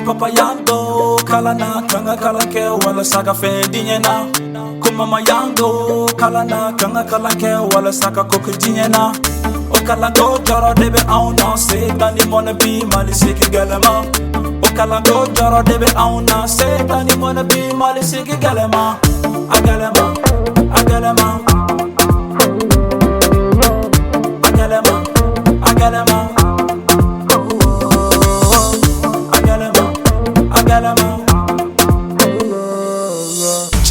Ko papa y'an to kalan na k'an ka kalan kɛ walasa ka fɛn diɲɛ na. Ko mama y'an to kalan na k'an ka kalan kɛ walasa ka ko kɛ diɲɛ na. O kalanko jɔrɔ de bɛ anw na, Setani mɔnɛ bi Mali sigi gɛlɛma. O kalanko jɔrɔ de bɛ anw na, Setani mɔnɛ bi Mali sigi gɛlɛma. A gɛlɛma, a gɛlɛma, a gɛlɛma, a gɛlɛma, a gɛlɛma, a gɛlɛma.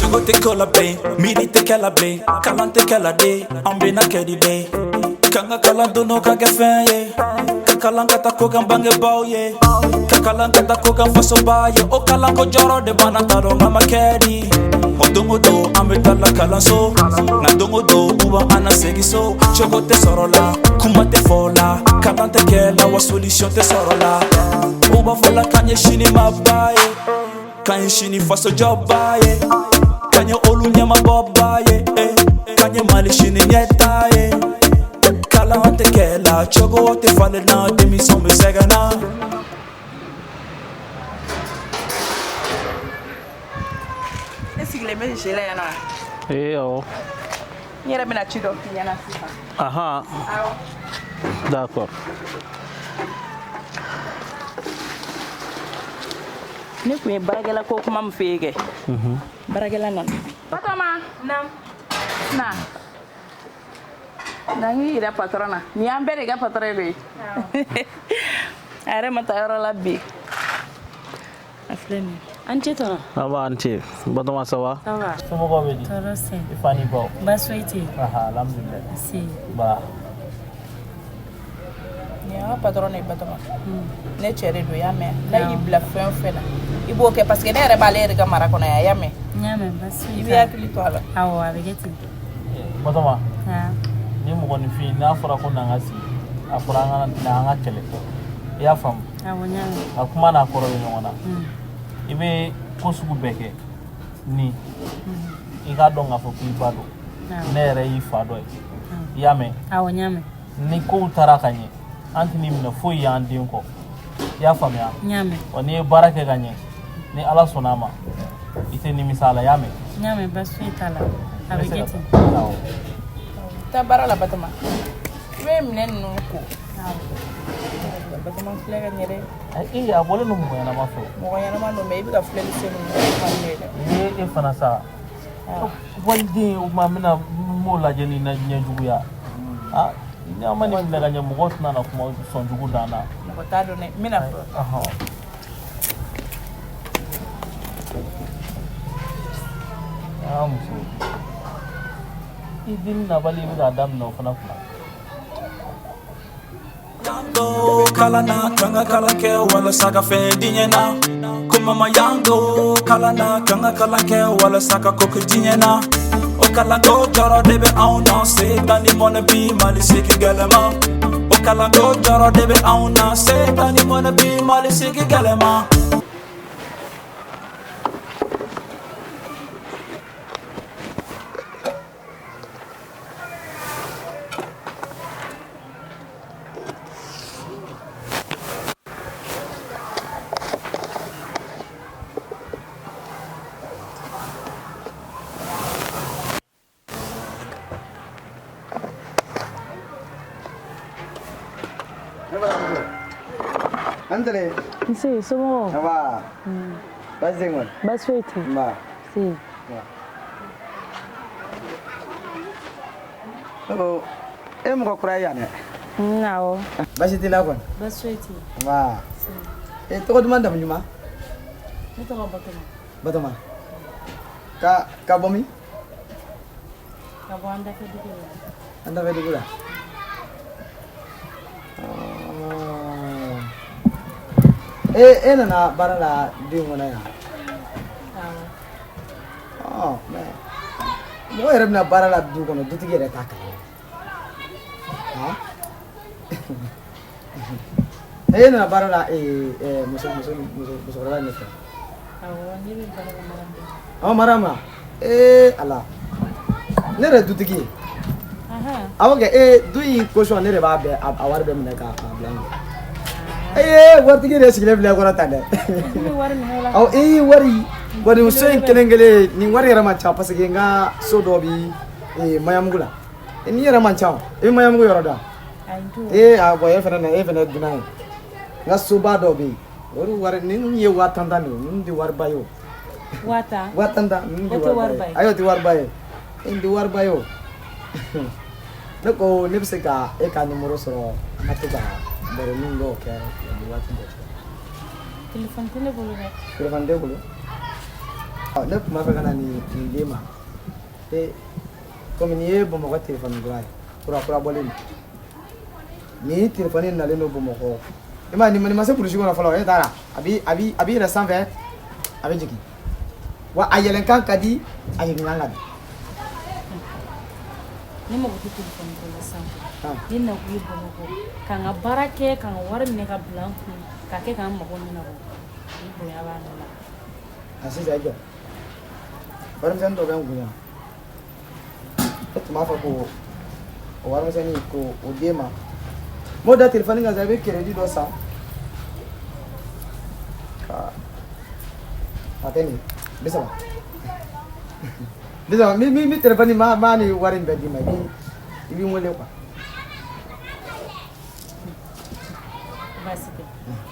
Cogo tɛ ko la bilen, miiri tɛ kɛ la bilen, kalan tɛ kɛ la de, an bɛna kɛ di de. K'an ka kalan dɔn ka kɛ fɛn ye, ka kalan ka taa ko kan bangebaaw ye, ka kalan ka taa ko kan fasoba ye. O kalanko jɔrɔ de b'an na, t'a dɔn an ma kɛ di. O don o don an bɛ taa la kalanso, nka don o don u b'an na segin so. Cogo tɛ sɔrɔ la, kuma tɛ fɔ la, kalan tɛ kɛ la, wa solution tɛ sɔrɔ la. U b'a fɔ la k'an ye sini maaba ye, k'an ye sini fasojɔba ye, k'an ye olu ɲɛmabɔba ye, eh, k'an ye Mali sini ɲɛta ye. Kalan tɛ kɛ la, cogo tɛ falen na, denmisɛnw bɛ sɛgɛn na. E sigilen bɛ sisi la yan nɔ wa? Ee, awɔ. N yɛrɛ bɛna ci dɔ f'i ɲɛna sisan. Ahan. Awɔ. D'accord. Ne tun ye baarakɛla ko kuma min f'e ye kɛ. Baarakɛla nana. Batɔma. Naamu. Na. Na n k'i yira patɔrɔn na. Nin y'an bɛɛ de ka patɔrɔn ye koyi. A yɛrɛ ma taa yɔrɔ la bi. A filɛ nin ye. An ce tɔnɔ. An b'a an ce. Batɔma, ça va? Ça va. Somɔgɔw bɛ di? Tɔɔrɔ tɛ. I fa n'i baw? Baasi foyi tɛ yen. Aha, alhamdulilayi. Se. Ba. Nin y'an ka patɔrɔn de ye Batɔma. Ne cɛ de don, i y'a mɛn. N'a y'i bila fɛn o fɛn na, i b'o kɛ parce que ne yɛrɛ b'ale yɛrɛ ka mara kɔnɔ yan, i y'a mɛn. N y'a mɛn, baasi foyi I t'a b'i la. hakili to a la. Awɔ, a bɛ kɛ ten. Batɔma, Ha. ni mɔgɔninfin n'a fɔra ko n'an ka sigi, a fɔra an ka na an ka kɛlɛ. I y'a faamu? Awɔ, n y'a mɛn. A kuma n'a kɔrɔ bɛ ɲɔgɔn na. I bɛ ko sugu bɛɛ kɛ ni i k'a dɔn k'a fɔ k'i ba don. Awɔ. Ne yɛrɛ y'i fa dɔ ye. I y'a mɛn? Awɔ, n y'a mɛn. Ni kow taara ka ɲɛ, an tɛn'i minɛ foyi y'an den kɔ. I y'a faamuya? N y'a mɛn. Wa n'i ye baara kɛ ka ɲɛ, ni Ala sɔnna a ma, i tɛ nimisa a la, i y'a mɛn? N y'a mɛn, baasi foyi t'a la. A bɛ kɛ ten. Awɔ. Taa baara la Batɔma. I bɛ minɛn ninnu ko. Batɔma filɛ ka ɲɛ dɛ. Ee, a bɔlen don mɔgɔ ɲɛnama fɛ. Mɔgɔ ɲɛnama don mais i bɛ ka filɛli sen ninnu kɛ man di ne ye dɛ. Ni e fana sa, waliden o tuma n bɛna n b'o lajɛ ni ɲɛjuguya. Ah, ni an ma nin minɛ ka ɲɛ, mɔgɔw tɛna na kuma sɔn jugu d'an na. Mɔgɔ t'a dɔn dɛ. N bɛna fɔlɔ. Ɔhɔn. Aa muso, i denni nabali i bɛ k'a daminɛ o fana kunna. Yango kalan na k'an ka kalan kɛ walasa ka fɛn diɲɛ na. Ko mama y'an to kalan na k'an ka kalan kɛ walasa ka ko kɛ diɲɛ na. O kalanko jɔrɔ de bɛ anw na, Setani mɔnɛ bi Mali sigi gɛlɛma. O kalanko jɔrɔ de bɛ anw na, Setani mɔnɛ bi Mali sigi gɛlɛma. Ne balimamuso. An tɛnɛ. Nse, somɔgɔw? Ça va? Baasi tɛ yen kɔni? Baasi foyi tɛ yen. Nba. Se. Ne ko e ye mɔgɔ kura ye yan dɛ. Awɔ. Baasi t'i la kɔni? Baasi foyi tɛ yen. Nba. E tɔgɔ duman jamu ɲuman? Ne tɔgɔ Batɔma. Batɔma. Ka bɔ min? Ka bɔ an dafɛ dugu la. An dafɛ dugu la. E nana baara la du in kɔnɔ yan? Awɔ. Ɔ mais mɔgɔ yɛrɛ bɛna baara la du kɔnɔ, dutigi yɛrɛ t'a kalama. Han? E nana baara la ee muso muso muso musokɔrɔba in de fɛ. Awɔ, ne bɛ baara la Mariam de. Ɔ Mariam, ee Ala. Ne yɛrɛ ye dutigi ye. Ahan. Awɔ kɛ, ee du in caution ne de b'a bɛɛ a wari bɛɛ minɛ k'a bila n kun. Ee, waritigi de sigilen filɛ kɔrɔ tan dɛ. Ne bɛ wari minɛ o la. Awɔ, ee wari wari so in kelen kelen nin wari yɛrɛ man ca parce que n ka so dɔ bi Maɲanbugu la. Nin yɛrɛ man ca o, i bɛ Maɲanbugu yɔrɔ dɔn? Ayi, n t'o. Ee, a bɔn e fana na, e fana dunan ye. N ka soba dɔ bɛ yen, o wari ninnu ye 10 000 de ye, ninnu tɛ wariba ye o. 10 000. 10 000 ninnu O tɛ tɛ wariba wariba ye. ye. Ayi, o tɛ wariba ye, nin tɛ wariba ye o. Ne ko ne bɛ se ka e ka numéro sɔrɔ, an ka to ka baronin dɔw kɛ yanni waati dɔ cɛ. Téléphone tɛ ne bolo dɛ. Téléphone t'e bolo? Ɔ, ne tun b'a fɛ ka na nin d'e ma. Ee, komi nin ye Bamakɔ téléphone kura ye, kura kura bɔlen don. Nin téléphone nalen don Bamakɔ. I m'a ye, nin ma se burusi kɔnɔ fɔlɔ, e taara a bi yɛlɛ sanfɛ, a bɛ jigin. Wa a yɛlɛnkan ka di, a jiginkan ka di. Ne mago tɛ téléphone ko la sisan. Ah. Ne nakun ye Bamakɔ ka n ka baara kɛ, ka n ka wari minɛ ka bila n kun, ka kɛ ka n mago ɲɛnabɔ. Ni bonya b'a nɔ la. A sisan i jɔ. Warimisɛnnin dɔ bɛ n kun yan. Ne tun b'a fɛ k'o o warimisɛnnin k'o o d'e ma. N b'o da téléphone kan sa, i bɛ crédit dɔ san. Ka a kɛ nin ye, 30. 30, mi téléphone ma ni wari in bɛɛ d'i ma, i b'i n wele quoi. Baasi tɛ.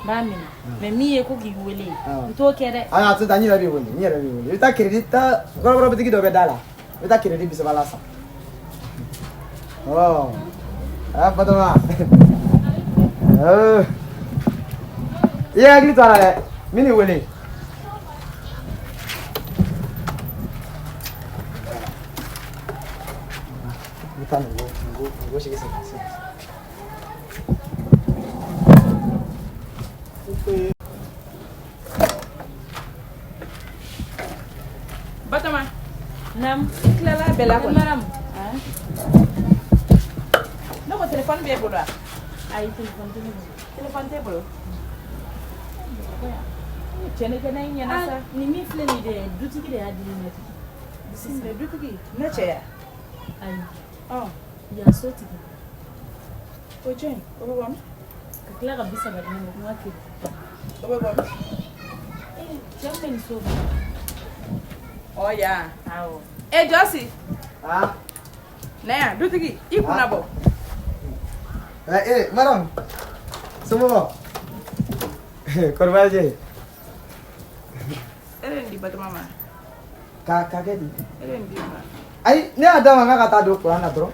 N b'a minɛ. Mais min ye ko k'i wele, Ah. n t'o kɛ dɛ. Ayi, a tɛ taa, n yɛrɛ b'i wele, n yɛrɛ b'i wele. I bɛ taa crédit ta, kɔrɔbɔrɔ bitigi dɔ bɛ da la. I bɛ taa crédit 30 la san. Ɔ, aa Batoma. Ɛɛ. I hakili to a la dɛ, n bɛ n'i wele. I bɛ taa nin ko sigi sigi sigi. Batoma, Naam. i tilala a bɛɛ la kɔni? Maram. Ne ko téléphone b'e bolo wa? Ayi, téléphone tɛ ne bolo. Téléphone t'e bolo? Cɛ ne kɛ ne ɲɛna sa. Ah, nin min filɛ nin ye dɛ, dutigi de y'a di ne ma. Bisimila dutigi, ne cɛ ya? Ayi, Ɔ, yan sotigi. O jɔn ye? O bɛ bɔ min? Ka tila ka 30 di ne ma ko n ka crédit ta. O bɛ bɔ min? Ee, cɛ min bɛ nin so kɔnɔ. Ɔ yan. Awɔ. E Jɔsi, Ah. na yan dutigi, i kunna bɔ. Eh, eh, madame. Somɔgɔw? Kɔri baasi tɛ yen? E de ye nin di Batoma ma? Ka kɛ di? E de ye nin di ma? Ayi, ne y'a d'a ma k'a ka taa don courant na dɔrɔn.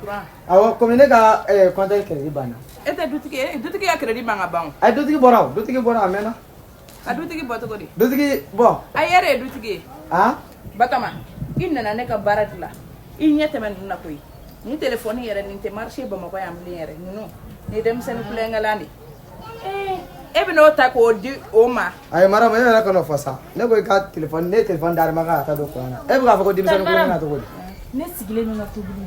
Kuran. Awɔ, komi ne ka compteur crédit banna. E tɛ dutigi ye, dutigi ka crédit man ka ban o. Ayi, dutigi bɔra o, dutigi bɔra a mɛnna. Ka dutigi bɔ cogo di? Dutigi bɔn. Ayi, e de ye dutigi ye. Ah? Batoma, i nana ne ka baara de la. I ɲɛ tɛmɛ ninnu na koyi. Nin téléphone yɛrɛ nin tɛ marché Bamakɔ yan bilen yɛrɛ ninnu. Nin ye denmisɛnnin kulonkɛlan de ye. E bɛ n'o ta k'o di o ma. Ayi, madame, e yɛrɛ kan'o fɔ sa. Ne ko i ka téléphone, ne ye téléphone d'a ma k'a ka taa don courant na. E bɛ k'a fɔ ko denmisɛnnin kulonkɛ na cogo di? Ne sigilen bɛ n ka tobili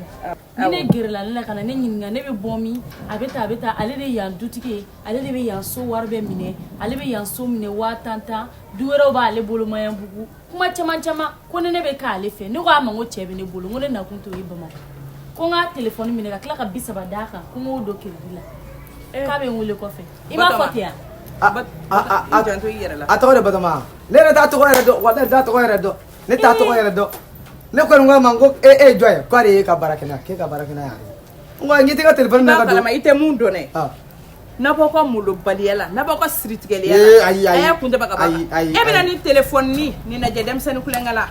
la. Ni ne gɛrɛla ale la ka na ne ɲininka, ne bɛ bɔ min, a bɛ tan, a bɛ tan, ale de ye yan dutigi ye, ale de bɛ yan so wari bɛɛ minɛ, ale bɛ yan so minɛ 10 000 tan, du wɛrɛw b'ale bolo Maɲanbugu, kuma caman caman, ko ni ne bɛ k'ale fɛ. Ne ko a ma n ko cɛ bɛ ne bolo, n ko ne nakun t'o ye Bamakɔ. Ko n ka téléphone minɛ ka tila ka 30 d'a kan, ko n k'o don crédit la. K'a bɛ n wele kɔfɛ. I b'a fɔ ten wa? A a a I janto i yɛrɛ la. A tɔgɔ de Batoma. Ne yɛrɛ t'a tɔgɔ yɛrɛ dɔn, wa ne t'a tɔgɔ yɛrɛ dɔn. Ne t'a tɔgɔ yɛrɛ dɔn. Ne kɔni ko a ma n ko e ye jɔn ye? K'ale ye ka baarakɛla ye, k'e ka baarakɛla y'ale ye. N ko n k'i tɛ ka téléphone I minɛ b'a ka don. kalama i tɛ mun dɔn dɛ. Ah. N'a b'aw ka molobaliya la, n'a b'aw ka siritigɛliya Ee, la, ayi, ayi. a y'a kun tɛ ka bɔ a kan. Ayi, ayi, E bɛna ayi. ni téléphone ni lajɛ denmisɛnnin kulonkɛ la.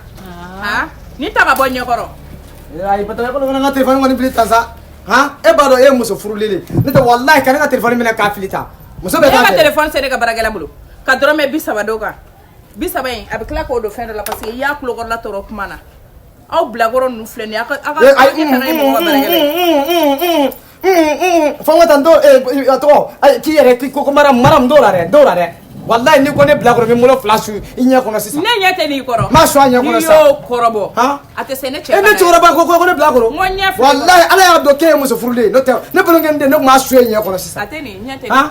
Han? Ni ta ka bɔ ɲɛkɔrɔ. Ee, ayi Batoma, e kɔni kana n ka téléphone kɔni fili tan sa. Han? E b'a dɔn e ye muso furulen de ye. Ne tɛ walahi ka ne ka téléphone minɛ k'a fili tan. Muso bɛɛ E t'a ka fɛ. téléphone se ne ka baarakɛla bolo ka dɔrɔmɛ 30 d'o kan. 30 in a bɛ tila k'o don fɛn dɔ la parce que i y'a tulokɔrɔla tɔɔrɔ kuma na. Aw bilakɔrɔ ninnu filɛ nin ye, aw ka aw ka Ee, ayi, e taara ye mɔgɔ ka baarakɛla ye. Fɔ n ka taa n t'o a tɔgɔ ayi k'i yɛrɛ k'i ko mara mara n t'o la dɛ, n t'o la dɛ. Walahi n'i ko ne bilakɔrɔ n bɛ n bolo fila su i ɲɛ kɔnɔ sisan. Ne ɲɛ tɛ n'i kɔrɔ. N m'a su a ɲɛ kɔnɔ N'i sa. y'o kɔrɔbɔ. Han? A tɛ se ne cɛ. E ne cɛkɔrɔba ko ne bilakɔrɔ. N ko ɲɛ filɛ. Walahi Ala y'a dɔn k'e ye muso furulen ye, n'o tɛ ne bolonkɛ n den ne tun b'a su e ɲɛ kɔnɔ sisan. A tɛ nin ɲɛ tɛ nin. Han?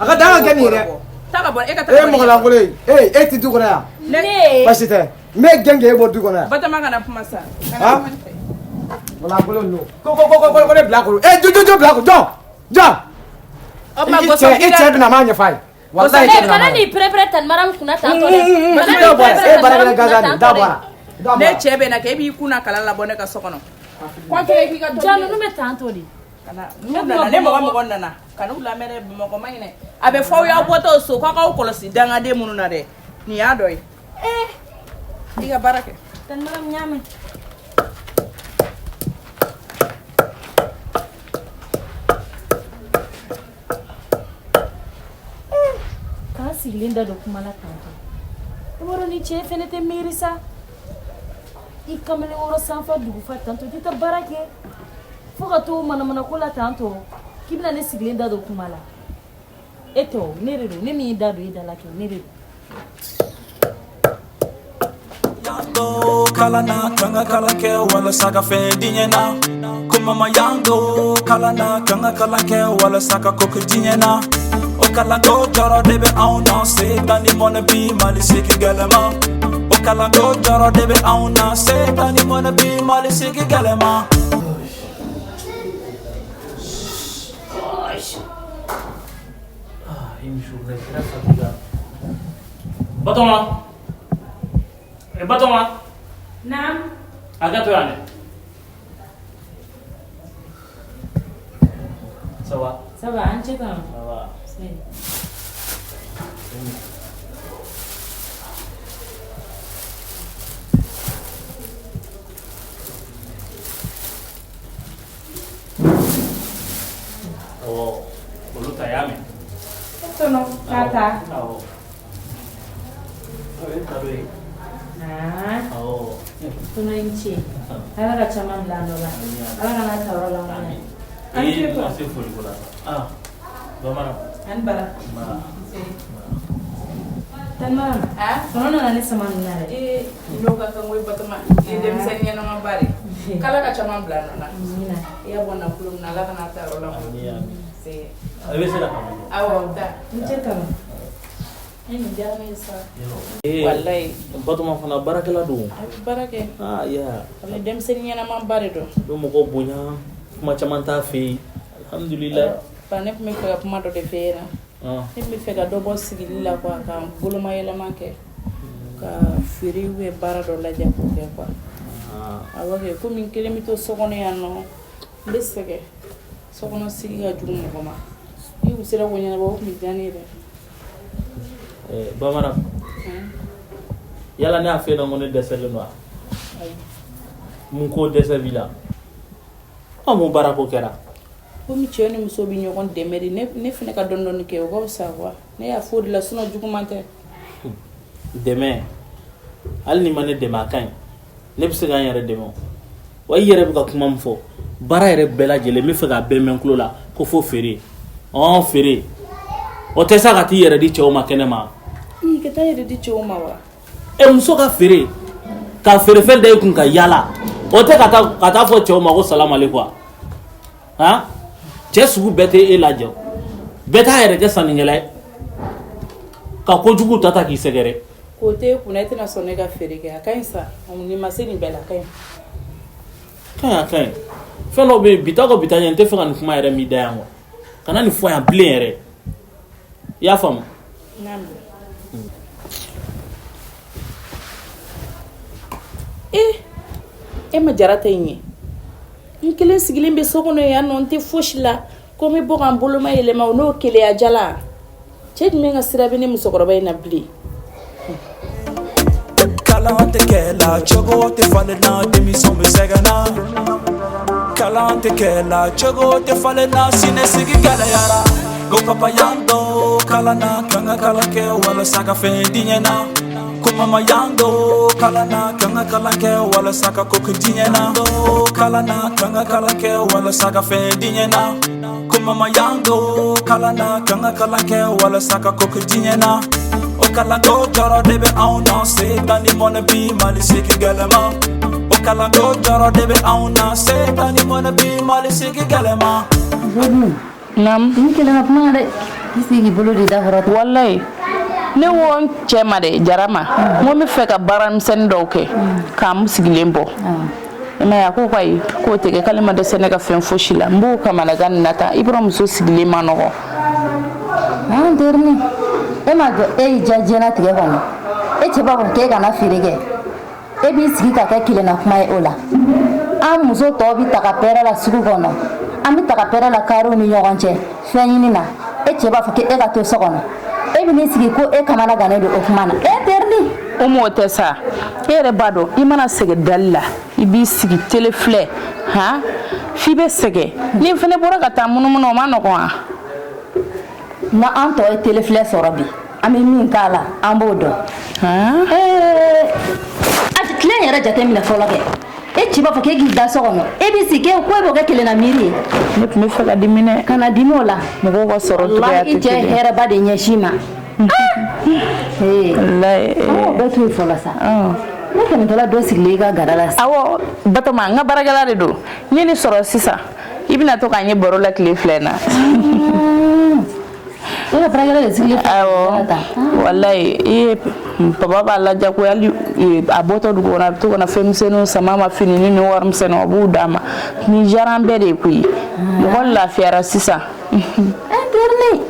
A ka dan ka kɛ nin ye dɛ. Taa ka bɔ e ka E taa ye ka bɔ mɔgɔ lankolon ye. E e tɛ du kɔnɔ yan. Ne. Baasi tɛ. N bɛ gɛn k'e bɔ du kɔnɔ yan. Batoma kana kuma sa. Kana Han? kuma ne fɛ. Mɔgɔ lankolon ninnu. Ko ne bilakɔrɔ. E jɔ jɔ jɔ bilakɔrɔ jɔ jɔ. O tuma I gosi cɛ i cɛ bɛna n b'a ɲɛfɔ a ye. Walayi i cɛ bɛna n Kana b'a n'i pɛrɛn-pɛrɛn Tani Mariam kunna tan tɔ dɛ. Kana ɲɛfɔ. n'i Da bɔ a la, pɛrɛn-pɛrɛn e Tani baarakɛla Mariam kunna gansan de, tan da tɔ bɔ a dɛ. la. Da bɔ a Ne la. cɛ bɛ na kɛ e b'i kunna kala labɔ ne ka so kɔnɔ. Kɔntɛ k'i ka tobili. Ja ninnu bɛ tan tɔ de. Kana n'u nana ne mɔgɔ mɔgɔ nana kan'u lamɛn dɛ, Bamakɔ man ɲi dɛ. A bɛ fɔ aw y'aw bɔtɔ so k'aw k'aw kɔlɔsi dangaden minnu na dɛ, nin y'a dɔ ye. I ka baara kɛ. Tani Mariam n y'a mɛn. K'an sigilen da don kuma la tan tɔ. I b'a dɔn ni cɛ fɛnɛ tɛ miiri sa. I kamalenkɔrɔ sanfa dugufa tan tɔ, i tɛ taa baara kɛ. Fo ka to manamanako la tan tɔ, k'i bɛna ne sigilen da don kuma la. E tɛ o, ne de don. Ne min y'i da don e da la kɛ, ne de don. Yango kalana kanga kalan kɛ walasa ka fɛn diɲɛ na. Ko mama yango kalana kanga kalan kɛ walasa ka ko kɛ diɲɛ na. O kalanko jɔrɔ de bɛ anw na, se tan ni mɔnɛ bi Mali sigi gɛlɛma. O kalanko jɔrɔ de bɛ anw na, se tan ni mɔnɛ bi Mali sigi gɛlɛma. Ah, une journée très fatigante. Batoma. Eh, Batoma. Naam. Hakɛ to yan dɛ. Ça va? Ça va, an cɛ kan. Ça va. Awɔ, olu ta y'a mɛn. Tɔnɔ k'a ta. Awɔ. O ye cadeau ye. Ah, Awɔ. tɔnɔ i ni ce. Ala ka caman bila a nɔ la. Ala kana ta yɔrɔ la ŋɔnɛ. Ee, ma se foliko la sa. Ah, bamanan. Ani bara. Nba. Tani Mariam, Ah? tɔnɔ nana ne sama ninnu na dɛ. Ee, n'o ka kan koyi Batoma. I ye denmisɛnnin ɲɛnama ba de. K'Ala ka caman bila a nɔ la. Amina. I y'a bɔ nafolo min na, Ala kana ta yɔrɔ la. Ami, ami. Se. I bɛ se ka taa. Awɔ, taa. N cɛ tɔnɔ. E nin diyara ne ye sa. Ee, Walayi. Batoma fana baarakɛla don. A bɛ baara kɛ. Ah, ya. A bɛ denmisɛnnin ɲɛnama ba de don. A bɛ mɔgɔw bonya, kuma caman t'a fɛ yen. Alhamdulilayi. Ba, ne tun bɛ fɛ ka kuma dɔ de f'e ɲɛna. Ah, Ne tun bɛ fɛ ka dɔ bɔ sigili la quoi, ka n boloma yɛlɛma kɛ. Ka feere ou bien baara dɔ lajɛ k'o kɛ quoi. ah. Awɔ kɛ, komi n kelen bɛ to so kɔnɔ yan nɔ, n bɛ sɛgɛn. So kɔnɔ sigi ka jugu mɔgɔ ma. Ni kun sera k'o ɲɛnabɔ, o tun bɛ diya ne ye dɛ. Eh, bamanan. Yala ne y'a f'e ɲɛna ko ne dɛsɛlen don wa? Ayi. Mun ko dɛsɛ b'i la? Ɔ, mun baara ko kɛra? Komi cɛ ni muso bɛ ɲɔgɔn dɛmɛ de, ne fana ka dɔɔni dɔɔni kɛ, o ka fisa quoi. Ne y'a fɔ o de la, sinon juguman tɛ. Dɛmɛ, hali n'i ma ne dɛmɛ, a ka ɲi. Ne bɛ se ka n yɛrɛ dɛmɛ o. Wa i yɛrɛ bɛ ka kuma min fɔ, baara yɛrɛ bɛɛ lajɛlen n bɛ fɛ k'a bɛɛ mɛn tulo la ko fo feere. Ɔn, feere, o tɛ sa ka t'i yɛrɛ di cɛw ma kɛnɛ ma. Ii, ka taa yɛrɛ di cɛw ma wa? E, muso ka feere, ka feerefɛn da i kun ka yaala, o tɛ ka taa fɔ cɛw ma ko salamalekum wa? Han, cɛ sugu bɛɛ tɛ e lajɛ o. Bɛɛ t'a yɛrɛ kɛ sannikɛla ye ka kojugu ta ta k'i sɛgɛrɛ. K'o t'e kunna, e tɛna sɔn ne ka feere kɛ. A ka ɲi sa, nin ma se nin bɛɛ la, a ka ɲi. Ka ɲi, a ka ɲi. Fɛn dɔw bɛ yen, bi ta kɔ bi ta ɲɛ, n tɛ fɛ ka nin kuma yɛrɛ m'i da yan quoi. Kana nin fɔ yan bilen yɛrɛ, i y'a faamu? N y'a mɛn. Ee, e ma jara ta in ye. N kelen sigilen bɛ so kɔnɔ yan nɔ, n tɛ fosi la, ko n bɛ bɔ ka n boloma yɛlɛma, o n'o keleya jala. Cɛ jumɛn ka sira bɛ ne musokɔrɔba in na bilen? Kalan tɛ kɛ la, cogo tɛ falen na, denmisɛnw bɛ sɛgɛn na. Kalan tɛ kɛ la, cogo tɛ falen na, siniɲɛsigi gɛlɛyara. Ko papa y'an don kalan na, k'an ka kalan kɛ walasa ka fɛn diɲɛ na. Ko mama y'an don kalan na, k'an ka kalan kɛ walasa ka ko kɛ diɲɛ na. Do kalan na, k'an ka kalan kɛ walasa ka fɛn diɲɛ na. Ko mama y'an don kalan na, k'an ka kalan kɛ walasa ka ko kɛ diɲɛ na. O kalanko jɔrɔ de bɛ anw na, se tan ni mɔnɛ bi Mali sigi gɛlɛma. O kalanko jɔrɔ de bɛ anw na, se tan ni mɔnɛ bi Mali sigi gɛlɛma. Naam. N kelen ka kuma dɛ, i sigi k'i bolo de da kɔrɔ. Walayi, ne wo n cɛ ma dɛ, jara ma, n ko n bɛ fɛ ka baara misɛnnin dɔw kɛ k'an sigilen bɔ. I m'a ye, a ko ko ayi, k'o tɛ kɛ, k'ale ma dɛsɛ ne ka fɛn fosi la. N b'o kamanagan nin na tan, i bɔra muso sigilen ma nɔgɔ. An terinin, e ma jɔ, e y'i diya diɲɛlatigɛ kɔnɔ, e cɛ b'a fɔ k'e kana feere kɛ, e b'i sigi ka kɛ kelenna kuma ye. O la, an muso tɔw bɛ taga pɛrɛ la sugu kɔnɔ, an bɛ taga pɛrɛ la kariw ni ɲɔgɔn cɛ fɛn ɲini na, e cɛ b'a fɔ k'e ka to so kɔnɔ, e bɛ n'i sigi ko e kamana gannen don o kuma na. E terinin! O m'o tɛ sa, e yɛrɛ b'a dɔn, i mana sɛgɛn dali la, i b'i sigi tele filɛ han, f'i bɛ sɛgɛn. Ni n fɛnɛ bɔra ka taa munumunu, o ma nɔgɔn wa? Na an tɔ ye tele filɛ sɔrɔ bi, an bɛ min k'a la, an b'o dɔn. A tile yɛrɛ jateminɛ fɔlɔ kɛ. E cɛ b'a fɔ k'e k'i da so kɔnɔ, e b'i sigi ko e b'o kɛ kelenna miiri ye. Ne tun bɛ fɛ ka dimi dɛ. Kana dimi o la. Mɔgɔw ka sɔrɔ cogoya tɛ kelen. I cɛ hɛrɛba de ɲɛsin ma. Walayi. An b'o bɛɛ to yen fɔlɔ sa. Ne tɛmɛtɔla dɔ sigilen i ka gara la. Awɔ, Batɔma, n ka baarakɛla de don. N ye nin sɔrɔ sisan, i bɛna to k'an ye baro la tile fila in na. E ka baarakɛla de sigilen? Awɔ, walayi, i ye papa b'a lajɛ ko hali a bɔtɔ dugu kɔnɔ, a bɛ to ka na fɛn misɛnninw sama ma, fini ni wari misɛnninw, a b'u d'a ma. Nin diyara an bɛɛ de ye koyi, mɔgɔ lafiyara sisan. E terinin,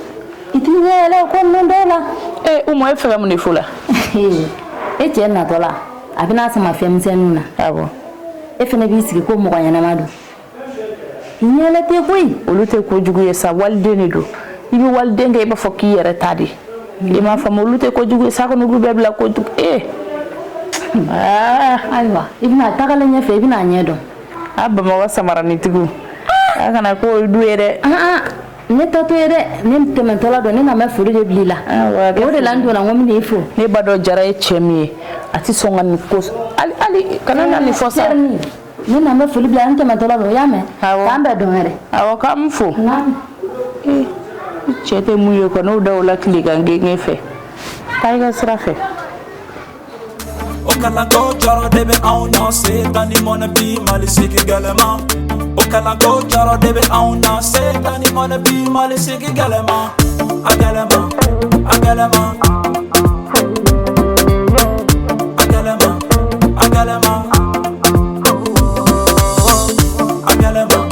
i t'i ɲɛ yɛlɛ o ko ninnu dɔw la. Ee Umu, e fɛ ka mun de fɔ la? E cɛ natɔ la, a bɛna sama fɛn misɛnninw na. Awɔ. E fana b'i sigi ko mɔgɔ ɲɛnama don. Ɲɛlɛ tɛ koyi. Olu tɛ kojugu ye sa, waliden de don. I bɛ waliden kɛ i b'a fɔ k'i yɛrɛ ta de. I m'a faamu, olu tɛ kojugu ye sa, kɔni olu bɛɛ bila kojugu ee. Ayiwa, i bɛna tagalen ɲɛfɛ, i bɛna a ɲɛ dɔn. A Bamakɔ samaranitigiw, a kana k'o du ye dɛ. Ne ta to ye dɛ, ne tɛmɛtɔla don, ne nana foli de bila i la. O de la n donna, n ko n bɛn'i fo. Ne ba dɔn Jara ye cɛ min ye, a tɛ sɔn ka nin ko hali hali kana na nin fɔ sa. Ne nana foli bila, n tɛmɛtɔla don, i y'a mɛn? K'an bɛn don wɛrɛ. Awɔ, k'an fo. Cɛ tɛ mun ye kɔ, n'o da o la tilegan genge fɛ, taa i ka sira fɛ. O kalanko jɔrɔ de bɛ anw na, se tan ni mɔnɛ bi Mali sigi gɛlɛma. O kalanko jɔrɔ de bɛ anw na, se tan ni mɔnɛ bi Mali sigi gɛlɛma. A gɛlɛma, a gɛlɛma.